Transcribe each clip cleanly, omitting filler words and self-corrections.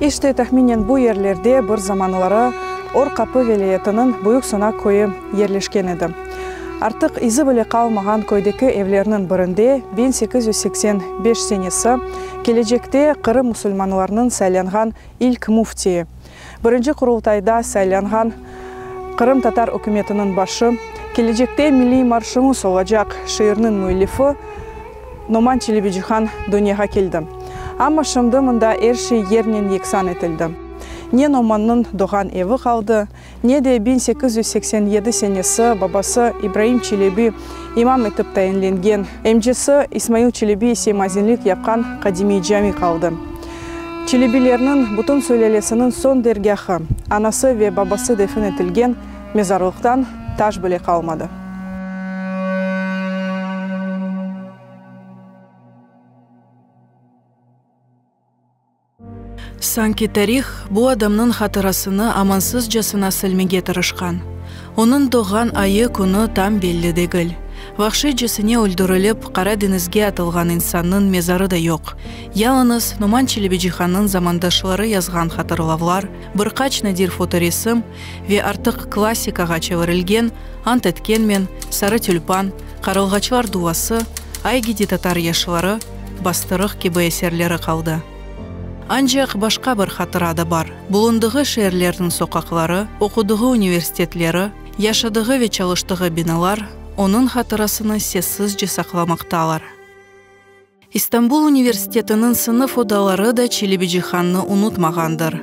İşte, tahminen bu yerlerde bir zamanları Or Qapı vilâyetiniñ Büyük Sona köyü yerleşken edi. Artıq izi bile qalmağan köydeki evlerniñ birinde 1885 senesi kelecekte Qırım musulmanlarınıñ saylanğan ilk müftiyi, Birinci Qurultayda saylanğan Qırımtatar ükümetiniñ başı, kelecekte milliy marşımız olacaq şiirniñ müellifi Noman Çelebicihan dünyağa keldi. Amma şimdi mında er şey yernen yeksan etildi. Ne Nomannıñ doğğan evi qaldı, ne de 1887 senesi babası İbraim Çelebi imam etip tayinlengen, emcesi İsmail Çelebi ise mazinlik yapqan qadimiy cami qaldı. Çelebilerniñ bütün sülâlesiniñ soñ dergâhı, anası ve babası defin etilgen mezarlıqtan taş bile qalmadı. Sanki tarih bu adamnıñ hatırasını amansızcasına silmege tırışqan. Onıñ doğğan ayı-künü tam belli degil. Vahşiycesine öldürilip, Qara deñizge atılğan insannıñ mezarı da yoq. Yalıñız Noman Çelebicihannıñ zamandaşları yazğan hatırlavlar, bir qaç nadir fotoresim ve artıq klassikağa çevirilgen Ant etkenmen, Sarı tülpan, Qarılğaçlar duası, Ay gidi tatar yaşları, Bastırıq kibi eserleri qaldı. Ancaq başqa bir hatıra da bar, bulundığı şeerlerniñ soqaqları, oqudığı universitetleri, yaşadığı ve çalıştığı binalar onıñ hatırasını sessizce saqlamaqtalar. İstanbul universitetiniñ sınıf odaları da Çelebicihannı unutmağandır.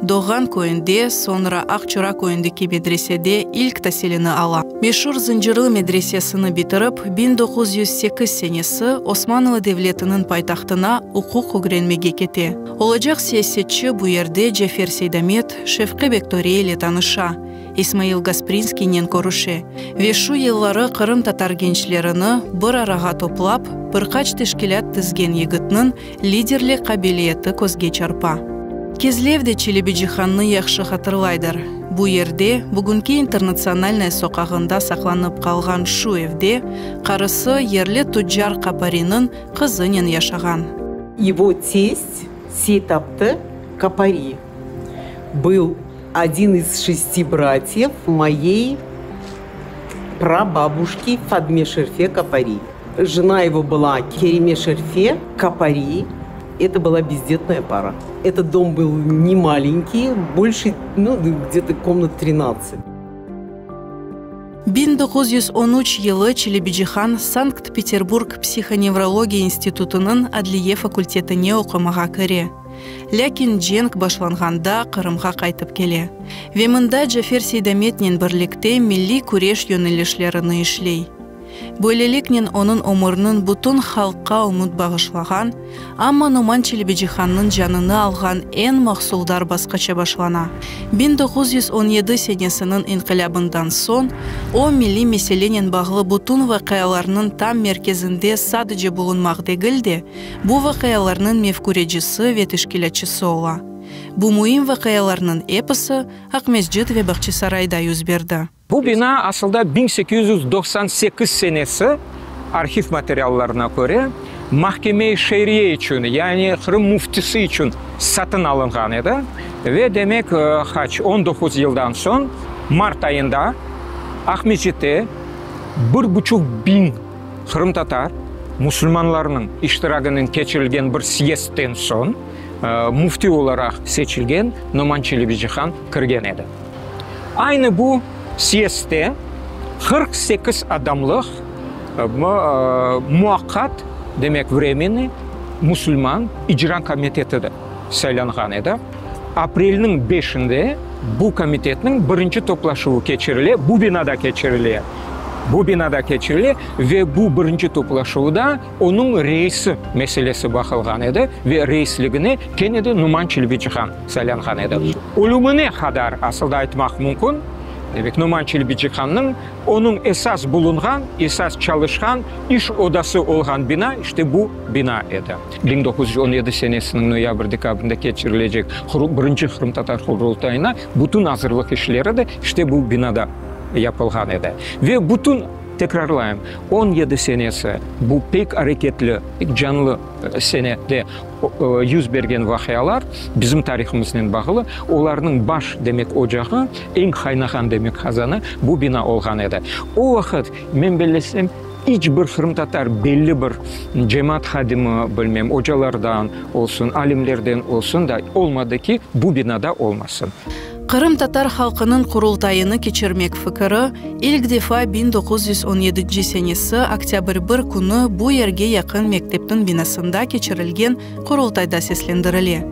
Doğğan köyünde, soñra Aqçora köyündeki medresede ilk tasilini ala. Meşur Zıncırlı medresesini bitirip, 1908 senesi Osmanlı devletiniñ paytahtına uquq ögrenmege kete. Olacaq siyasetçi bu yerde Cafer Seydamet, Şevqi Bektore ile tanışa, İsmail Gasprinskiynen körüşe ve şu yılları qırımtatar gençlerini bir arağa toplap, bir qaç teşkilât tizgen yigitniñ liderlik qabiliyeti közge çarpa. Kezlev de Çelebicihannı yahşı hatırlaydır. Bu yerde, bugünki İnternatsionalnaya soqağında saqlanıp qalğan şu evde, qarısı yerli tuccar Kapariniñ qızınen yaşağan. Ego teсть Seytaptı Kapari был один из шести братьев моей прабабушки Фадме Шерфе Капари. Жена его была Кериме Шерфе Капари. Это была бездетная пара. Этот дом был не маленький, больше, ну, где-то комнат 13. 1913 yılı Çelebicihan Sankt-Peterburg psihonevvrologiya institutınıñ adliye fakültetine oqumağa kire. Lâkin cenk başlanğanda Qırımğa qaytıp kele ve mında Cafer Seydametnen birlikte milliy küreş yönelişlerini işley. Böyleliknen onıñ ömürniñ bütün halqqa ümüt bağışlağan, amma Noman Çelebicihannıñ canını alğan eñ mahsuldar basqıçı başlana. 1917 senesiniñ inqilâbından soñ o, milliy meselenen bağlı bütün vaqialarnıñ tam merkezinde sadece bulunmaq degil de, bu vaqialarnıñ mefkürecisi ve teşkilâtçısı ola. Bu müim vaqialarnıñ episi Aqmescit ve Bağçasarayda yüz berdi. Bu bina asılda 1898 senesi arhiv materiallarına köre Mahkeme-i Şeriye içün, yani Qırım müftisi içün satın alınğan edi ve demek qaç, 19 yıldan soñ mart ayında Aqmescitte bir buçuq biñ qırımtatar musulmanlarınıñ iştiraginen keçirilgen bir syezdden soñ müfti olaraq seçilgen Noman Çelebicihan kirgen edi. Aynı bu syezdde 48 adamlıq muvaqqat, demek vremennıy, musulman icra komiteti de saylanğan edi. Aprelniñ beşinde bu komitetniñ birinci toplaşuvı keçirile, bu binada keçirile, bu binada keçirile ve bu birinci toplaşuvda onıñ reisi meselesi baqılğan edi ve reisligine kene de Numan Çelebicihan saylanğan edi. Ölümine qadar, asıl da aytmaq mümkün, demek, Numan Çelebicihannıñ onıñ esas bulunğan, esas çalışqan iş odası olğan bina işte bu bina edi. 1917 senesiniñ noyabr-dekabrinde keçirilecek birinci Qırımtatar Qurultayına bütün azırlıq işleri de işte bu binada yapılğan edi. Ve bütün. Tekrarlayım, 17 senesi, bu pek areketli, pek canlı senede yüz bergen vaqialar bizim tarihımıznen bağlı, olarnıñ baş, demek, ocağı, eñ qaynağan, demek, qazanı bu bina olğan edi. O vaqıt, men bellesem, iç bir qırımtatar belli bir cemaat hadimi, bilmem, ocalardan olsun, alimlerden olsun da, olmadı ki, bu binada olmasın. Qırımtatar halqınıñ Qurultayını keçirmek fikiri ilk defa 1917 senesi oktâbr bir künü bu yerge yaqın mektepniñ binasında keçirilgen Qurultayda seslendirile.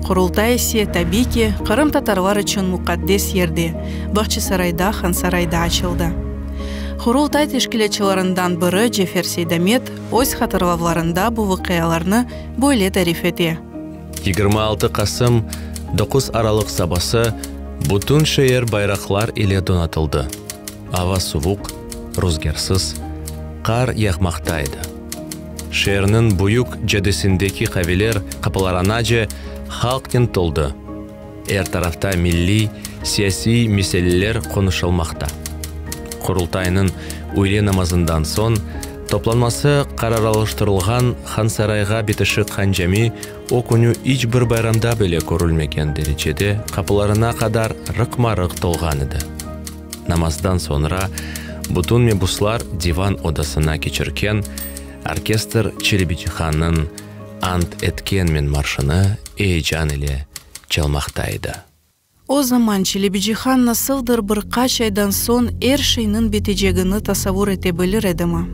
Qurultay ise, tabiy ki, qırımtatarlar içün muqaddes yerde, Bağçasarayda Hansarayda açıldı. Qurultay teşkilâtçılarından biri Cefer Seydamet öz hatırlavlarında bu vaqialarnı böyle tarif ete. 26 Qasım, 9 Aralıq sabası bütün şeer bayraqlar ile donatıldı. Ava suvuq, ruzgârsız, qar yağmaqta edi. Şeerniñ büyük caddesindeki qaveler qapılarınace halqnen toldı. Er tarafta milliy, siyasiy meseleler qonuşılmaqta. Qurultaynıñ üyle namazından soñ toplanması qararalıştırılğan Hansarayğa bitişik Han-Cami o künü iç bir bayramda bile körülmegen derecede qapılarına qadar rıqma-rıq tolğan edi. Namazdan soñra bütün mebuslar divan odasına keçirken, orkestr Çelebicihannıñ Ant etkenmen marşını eyecan ile çalmaqta edi. O zaman Çelebicihan nasıldır bir qaç aydan soñ er şeyniñ bitecegini tasavur ete bilir edimi?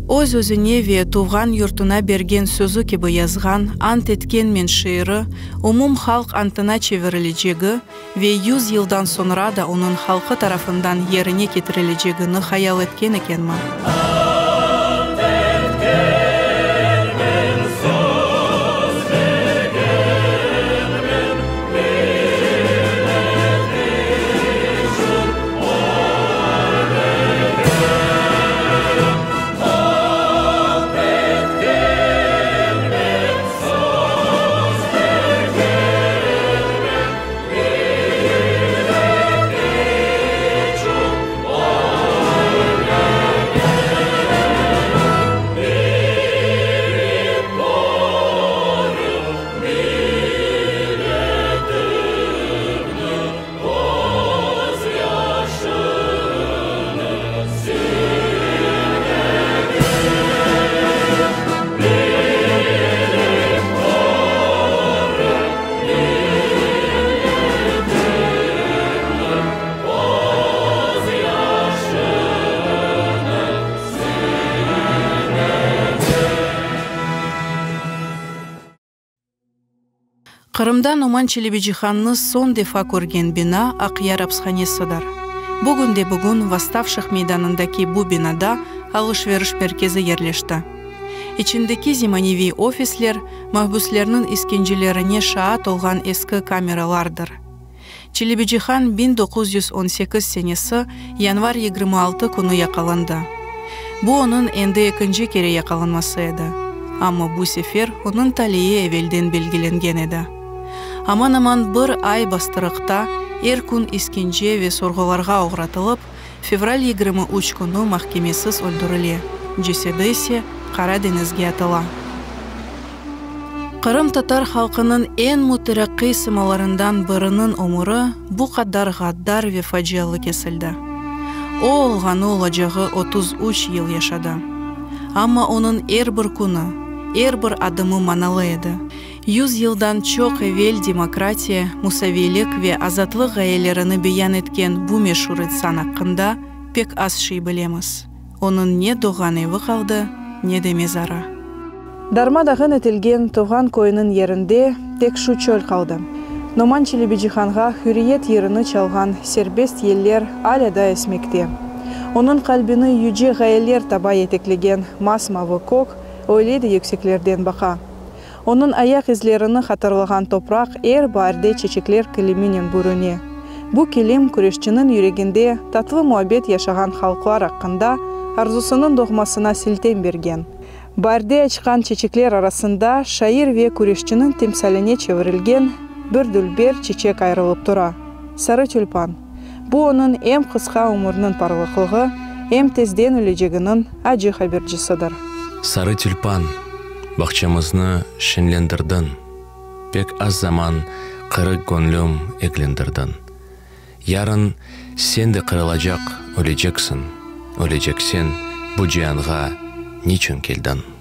Öz-özüne ve tuvğan yurtuna bergen sözü kibi yazğan Ant etkenmen şiiri umum halq antına çevirilecegi ve yüz yıldan soñra da onıñ halqı tarafından yerine ketirilecegini hayal etken ekenmi? Ant etkenmen, söz bergenmen, millet içün ölmege. Ant etkenmen, söz bergenmen, millet içün ölmege. Bilip qorup milletimni, közyaşını silmege. Bilip qorup milletimni, közyaşını silmege. Qırımda Noman Çelebicihannı soñ defa körgen bina Aqyar apshanesidir. Bugünde-bugün Vostavşih meydanındaki bu binada alış-veriş merkezi yerleşti. İçindeki zemaneviy ofisler mahbüslerniñ iskencelerine şaat olğan eski kameralardır. Çelebicihan 1918 senesi yanvar 26 künü yaqalandı. Bu onıñ endi ekinci kere yaqalanması edi. Amma bu sefer onıñ taliyi evelden belgilengen edi. Aman-aman bir ay bastırıqta, er kün iskence ve sorğularğa oğratılıp, fevral 23 künü mahkemesiz öldürile, cesedi ise Qara deñizge atıla. Qırımtatar halqınıñ eñ müteraqqiy sımalarından biriniñ ömüri bu qadar ğaddar ve facialı kesildi. O, olğanı-olacağı 33 yıl yaşadı. Amma onıñ er bir künü, er bir adımı manalı edi. Yüz yıldan çoq evel demokratiya, musaviylik ve azatlıq ğayelerini beyan etken bu meşur insan aqqında pek az şey bilemiz. Onıñ ne doğğan evi qaldı, ne de mezarı. Darma-dağın etilgen tuvğan köyüniñ yerinde tek şu çöl qaldı. Noman Çelebicihanğa hürriyet yırını çalğan serbest yeller alâ da esmekte. Onıñ qalbini yüce ğayeler taba yeteklegen mas-mavı kök öyle de yükseklerden baqa. Onıñ ayaq izlerini hatırlağan topraq er baarde çeçekler kiliminen bürüne. Bu kilim küreşçiniñ yüreginde tatlı muabbet yaşağan halqlar aqqında arzusınıñ doğmasına siltem bergen. Baarde açqan çeçekler arasında şair ve küreşçiniñ timsaline çevirilgen bir dülber çeçek ayırılıp tura, sarı tülpan. Bu onıñ em qısqa ömürniñ parlaqlığı, Em tezden öleceginiñ acı habercisidir. Sarı tülpan, bağçamıznı şeñlendirdiñ, Pek az zaman qırıq göñlüm eglendirdiñ. Yarın sen de qırılacaq öleceksiñ, Öleceksen, bu cianğa niçün keldiñ?